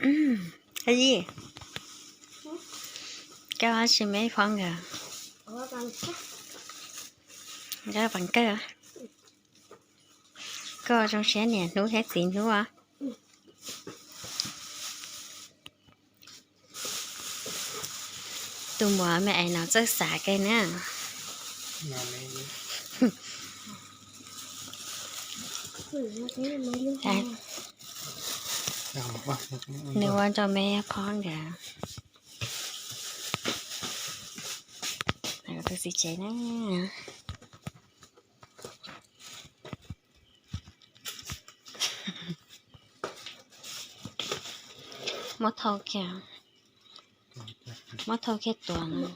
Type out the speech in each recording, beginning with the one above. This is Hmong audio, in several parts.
Koj yij, koj tsis me phob nkawd, koj pab kawg. Koj zoo siab niam hnub thiab txiv hnub os. Tus muam me es no txawj xav kawg na. Nws ua rau me phob nkawd. Tus txiv tsev na. Muab thau kiag, muab thau kiag tuav no.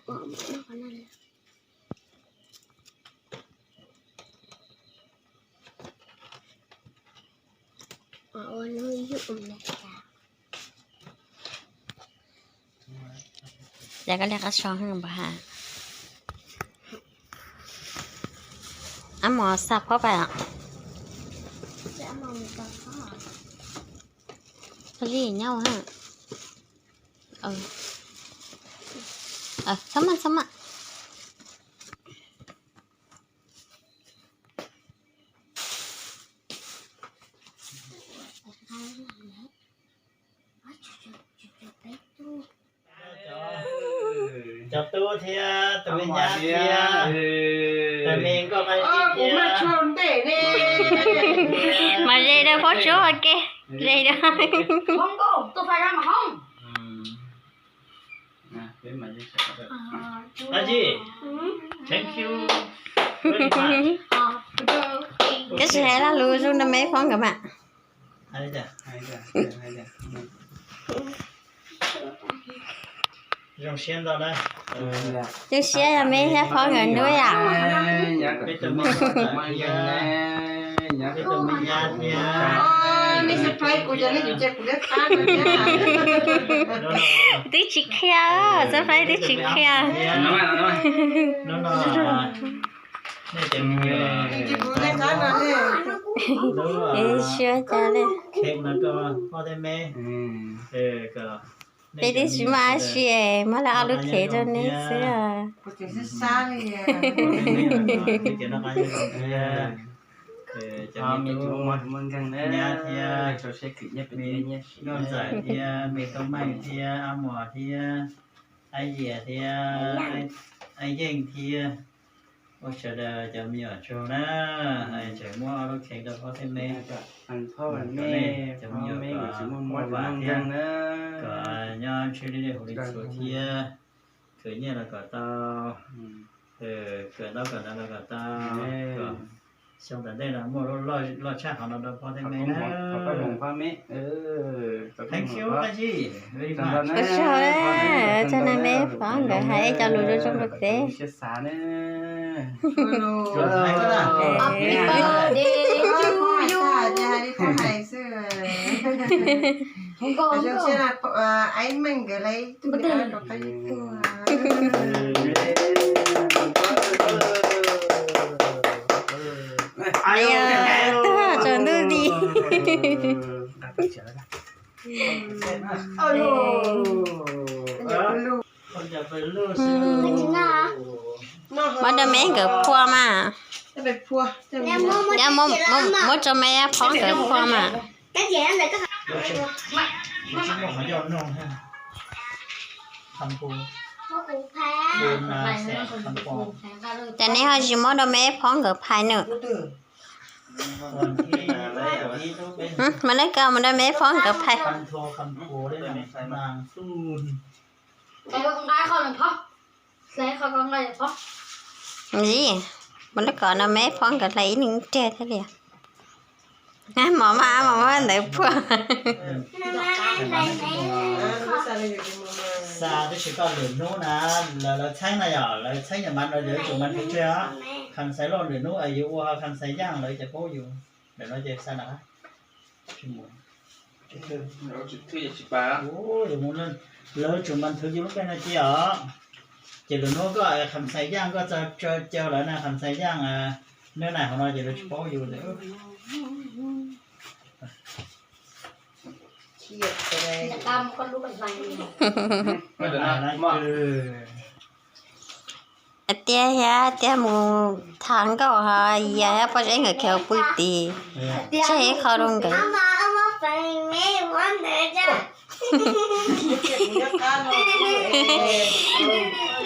Ces koj liag qab so npawg ha. Ab mos xa phob pais. Li nyob ha. Txhob maj txhob maj. Cov tub thiab tus me nyab thiab, tus me nkauj Qab Zib thiab. Mas ze rau phob tsuab ua ke, ze rau. Koj tsis hais lo lus zoo rau me phob nkawd mas. Zoo siab yog me thiab phob nkawd hnub yom. Twb tsis qhia, txawj faib twb tsis qhia. Siab cas li. Peb twb tsis muaj dab tsi, muab lawv ob lub khev rau neb xwb. Cov me tub, nyab thiab, me ntxawm thiab, me tub Meej thiab, ab mos thiab, ab yias thiab, ab yeej thiab, ua sawv daws cov me nyuam tsaug na, tseem muab ob lub khev rau phob thiab me, cov me nyuam kom muaj vam thiab, kom nyob ntshe li dej huv li txhuv thiab, khwv nyiaj los kom tau, khwv ntaub kom ntawv los kom tau, kom xyoo tom ntej no muaj lub loj tshaj qhov no rau phob thiab me na. Ua tsaug, tsaug na me phob nkawd hais ib co lus zoo zoo rau peb. Tsaus ntuj ti. Muab rau me nkawd phua mas. Muab rau me phob nkawd phua mas. Ces neb ho tsis muab rau me phob nkawd phais nws. Mas neb kawg mus rau me phob nkawd phais. Mus rau kom no me phob nkawd hlais ib leeg tiag thiaj li. Mos mas mos mas ntawd phua. Xa tab sis koj lwm hnub na, lawv lawv txheeb na yom, lawv txheeb yam mas no yuav tsum mas nrhiav tseg os. Kham xaiv loj lwm hnub yuav ua kham xaiv yaj lawv ces paub yus. Ntawm no ces xa na. Lawv tsum mas nrhiav yus lub npe no cia os. Ces lwm hnub koj kham xaiv yaj koj txawj caw lawv na, kham xaiv yaj neb na, qhov no ces lawv tsis paub yus ntawd. Tias thiab tias mus tham nkauj ho yam thiab pob zeb nkawd khiav pw tid, tseg ib qho rau nkawd.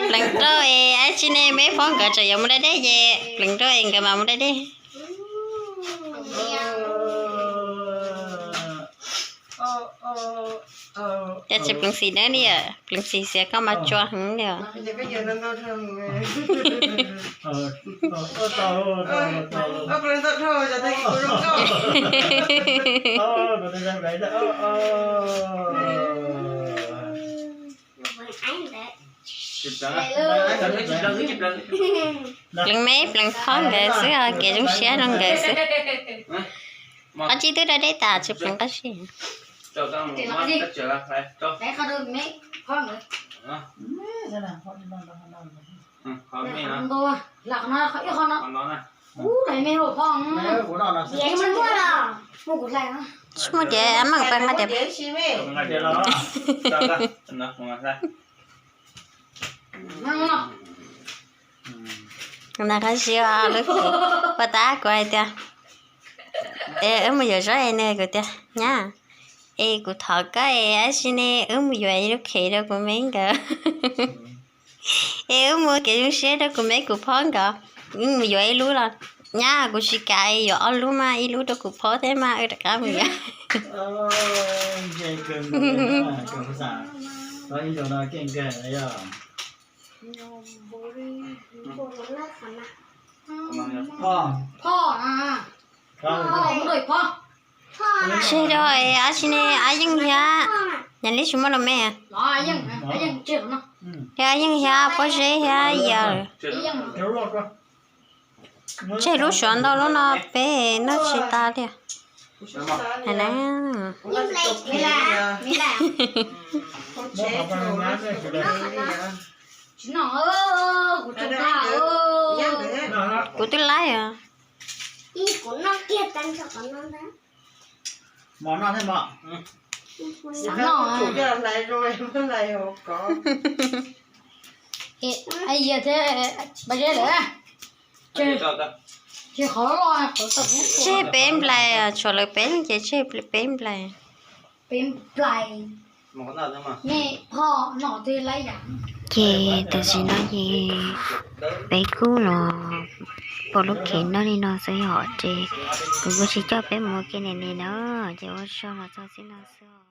Pleev rau es ab tsi ne, me phob nkawd tseem yuav mus da dej ces pleev rau es nkawd mam mus da dej. Cas tsis pleev xim dawb li, pleev xim xiav koj mas tsua heev li os. Pleev me pleev phob nkawd xwb, kev zoo siab rau nkawd xwb. Qab tsib twb da dej tas tsis pleev qab tsib. Tsis muaj ces meem pab nqa tias. Nws qab tsib lub, puas tab kuv hais tias, es wb mus yuav zaub es nws kuv tias, nyab, es kuv thov koj es ab tsi ne wb mus yuav ib lub khev rau kuv me nkawd. Es wb mus kev zoo siab rau kuv me kuv phob nkawd. Wb mus yuav ib lub los, nyab, kuv tsis kam, yuav ob lub mas, ib lub rau kuv phob thiab mas wb rov qab mus yuav. Tseg rau ab tsi ne, ab yeej thiab, nyam li tsis muaj los me. Ab yeej thiab pob zeb thiab yawg. Tseg lub suav ntau lub no peb noj tsis tas li. Hais na, kuv twb laib os. Tseg peb nplais, tshuav lawv peb leeg ces tseg peb nplais. Ces tam sim no ces peb kuj los pom lub khev noj li no xwb yom, ces kuv kuj tsis coj peb mus ua ke nim li na, ces ua tsaug los txog txij no xwb.